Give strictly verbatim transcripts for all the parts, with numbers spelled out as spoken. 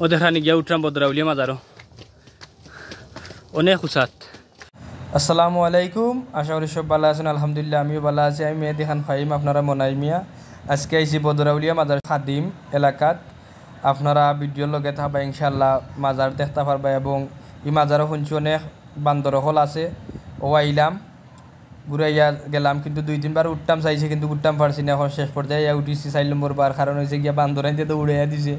ও দেখরানি গিয়া উঠরাম বদরাউলিয়া মাজারো। অনেক উচাত। আসসালামু আলাইকুম, আশা করি সব ভালা আছইন। আলহামদুলিল্লাহ, আমিও ভালা আছি। আমি মেহেদি খান ফাহিম, আপনারা মনাই মিয়া। আজকে আইছি বদরাউলিয়া মাজার খাদিম এলাকাত। আপনারা ভিডিওর লগে থাকবা, ইনশাআল্লাহ মাজার দেখতা পারবা। এবং ই মাজারো হুনছি অনেক বান্দর অকল আছে। ও আইলাম, ঘুরাইয়া গেলাম, কিন্তু দুই তিনবার উঠতাম চাইছি, কিন্তু উঠতাম পারছি না। এখন শেষ পর্যায়ে আইয়া উঠিছি চাইর নম্বর বার, কারণ অইছে গিয়া বান্দর আইনতে তো উড়াইয়া দিছে।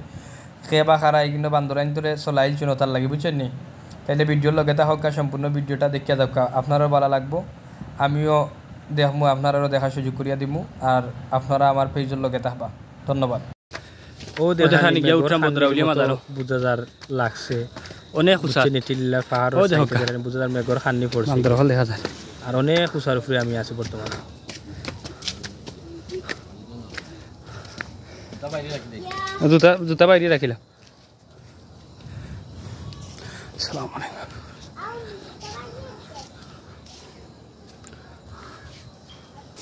কে বা কারা, এই কিন্তু বান্দর আইনতরে চলাইল চুনতার লাগি, বুঝছইন নি? তাইলে ভিডিওর লগে থাকউক্কা, সম্পূর্ণ ভিডিওটা দেখিয়া যাউক্কা, আপনারারও ভালা লাগবো, আমিও দেখমু, আপনারারও দেখার সুযোগ করিয়া দিমু, আর আপনারা আমার পেজর লগে থাকবা। ধন্যবাদ। ও দেখরানি গিয়া উঠরাম বদরাউলিয়া মাজারো। বুঝা যার লাগছে। অনেক উচাত। বুঝছইন নি, টিল্লা পাহাড়র ও দেখো সাইডে কা। দেখরানি বুঝা যার মেঘর খান্নি পড়ছে। বান্দর অকল দেখা যার। আর অনেক উচার উপরে আমি আছি বর্তমানে। জুতা, জুতা বাইরে রাখিলাম। আসসালামু আলাইকুম।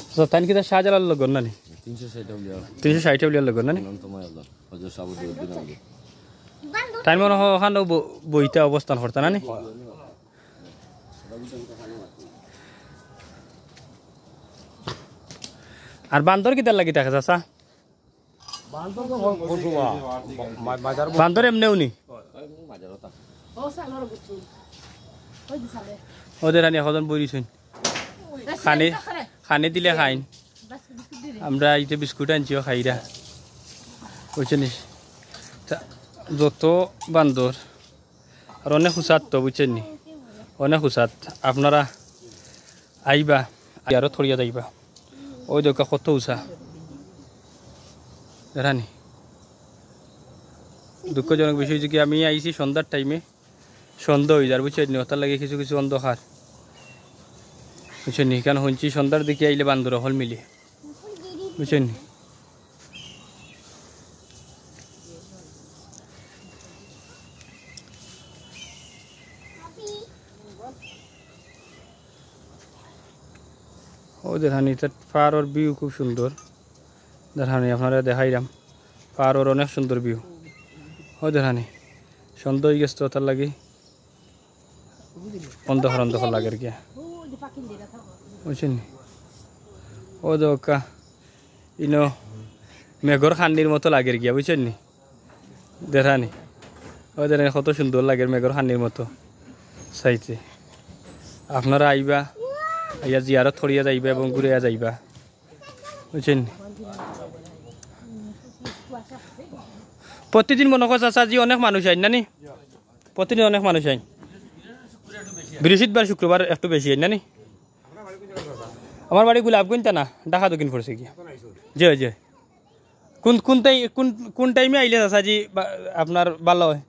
আচ্ছা, তাইন কিতা শাহজালাল লগর না নি? তিনশো ষাট আউলিয়া। তিনশো ষাট আউলিয়ার লগর না নি? অনন্ত মায়াবতার। হযরত শাহাবুদ্দিন আউলিয়া। তাইন মনে হয় ওখানো ব-, বইতা অবস্থান করতা না নি? আর বান্দর কিতার লাগি থাকে, চাচা? বান্দর তো ব-, বসুয়া। মা-, বাজার বসুয়া। বান্দর এমনেও নি? ও দেখরানি এখন বইরিছইন। খানি, খানি দিলে খাইন। আমরা ইতে বিস্কুট আনছি, ও খাইরা। বুঝছইন নি? তা যত বান্দর, আর অনেক উচাত তো, বুঝছইন নি? অনেক উচাত। আপনারা আইবা, আরো থরিয়া যাইবা। ওই দেখো কত উচা। দেখরানি? দুঃখজনক বিষয় অইছে কি, আমি আইছি সন্ধ্যার টাইমে, সন্ধ্যা অই যার, বুঝছইন নি? ওটার লাগি কিছু কিছু অন্ধকার, বুঝছইন নি? কারণ হুনছি সন্ধ্যার দিকে আইলে বান্দর অকল মিলে, বুঝছইন নি? ও দেখরানি, ইটা পাহাড়র ভিউ খুব সুন্দর। দেখরানি, আপনারারে দেখাইরাম, পাহাড়র অনেক সুন্দর ভিউ। ও দেখরানি, সন্ধ্যা অই গেছে তো, তার লাগি অন্ধকার অন্ধকার লাগের গিয়া, বুঝছইন নি? ও দেখউক্কা, ইনো মেঘর খান্নির মতো লাগের গিয়া, বুঝছইন নি? দেখরানি, ও দেখরানি, কত সুন্দর লাগের মেঘর খান্নির মতো চাইতে। আপনারা আইবা, আইয়া জিয়ারত করিয়া যাইবা এবং ঘুরিয়া যাইবা, বুঝছইন নি? প্রতিদিন মনে কয় চাচাজি অনেক মানুষ আইন না নি? প্রতিদিন অনেক মানুষ আইন। বৃহস্পতিবার, শুক্রবার একটু বেশি আইন না নি? আমার বাড়ি গোলাপগঞ্জ থানা, ঢাকা দক্ষিণ পড়ছে গিয়া। জি, জি। কোন, কোন টাই-, কোন, কোন টাইমে আইলে চাচাজি বা-, আপনার ভালা অয়?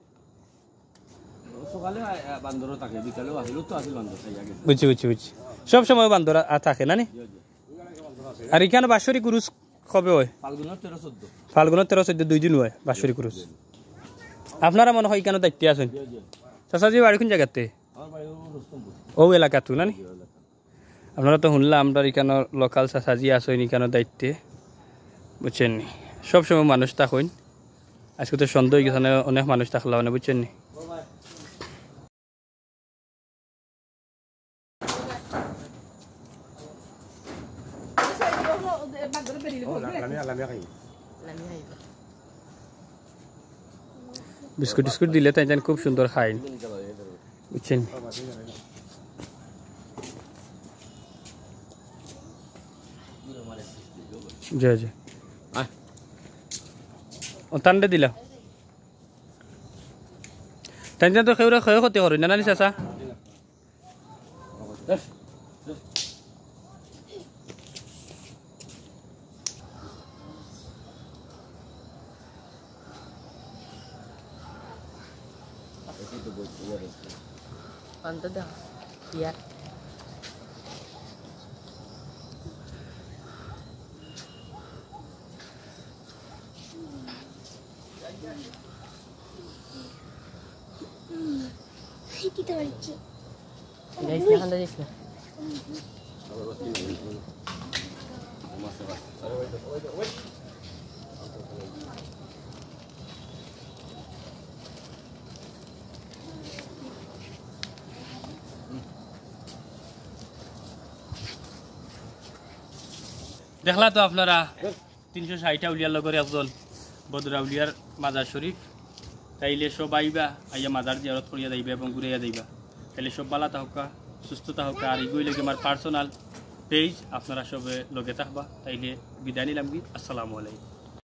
সকালে, আ, আ, বান্দরও থাকে, বিকালেও আছিল, তো আছিল বান্দর, খাইয়া গেছে। বুঝছি, বুঝছি, বুঝছি। সব সময় বান্দর আ-, আ, থাকে না নি? জি, জি। আর ইখানো বাৎসরিক উরুস কবে অয়? ফাল্গুনর তেরো চৌদ্দ। ফাল্গুনর তেরো চৌদ্দ দুই দিন অয় বাৎসরিক উরুস। আপনারা মনে হয় ইখানো দায়িত্বে আছইন। জি, জি। চাচাজি বাড়ি কোন জাগাতে? আমার বাড়ি অউ রুস্তমপুর। অউ এলাকাত না নি? জি, এলাকা। আপনারা তো হুনলা আমরার ইখানোর local চাচাজি আছইন ইখানোর দায়িত্বে, বুঝছইন নি? সব সময় মানুষ থাকইন। আজকে তো সন্ধ্যা অই গেছে, অনেক মানুষ থাকলা অনে, বুঝছইন নি? বিস্কুট টিস্কুট দিলে তাইন তাইন খুব সুন্দর খাইন, বুঝছইন? জি, জি। আয়। ও, তানরে দিলা। তাইন তাইন তো কেউরে ক্ষয়ক্ষতি করইন না, না নি চাচা? দেখলা তো আপনারা, তিনশো ষাইট আউলিয়ার লগর একজন বদর আউলিয়ার মাজার শরীফ। তাইলে সব আইবা, আইয়া মাজার জিয়ারত করিয়া যাইবা এবং ঘুরাইয়া যাইবা। তাইলে সব ভালা থাকউক্কা, সুস্থ থাকউক্কা। আর ইগুই লাগে আমার পার্সোনাল পেজ, আপনারা সবে লগে থাকবা। তাইলে বিদায় নিলাম কি, আসসালামু আলাইকুম।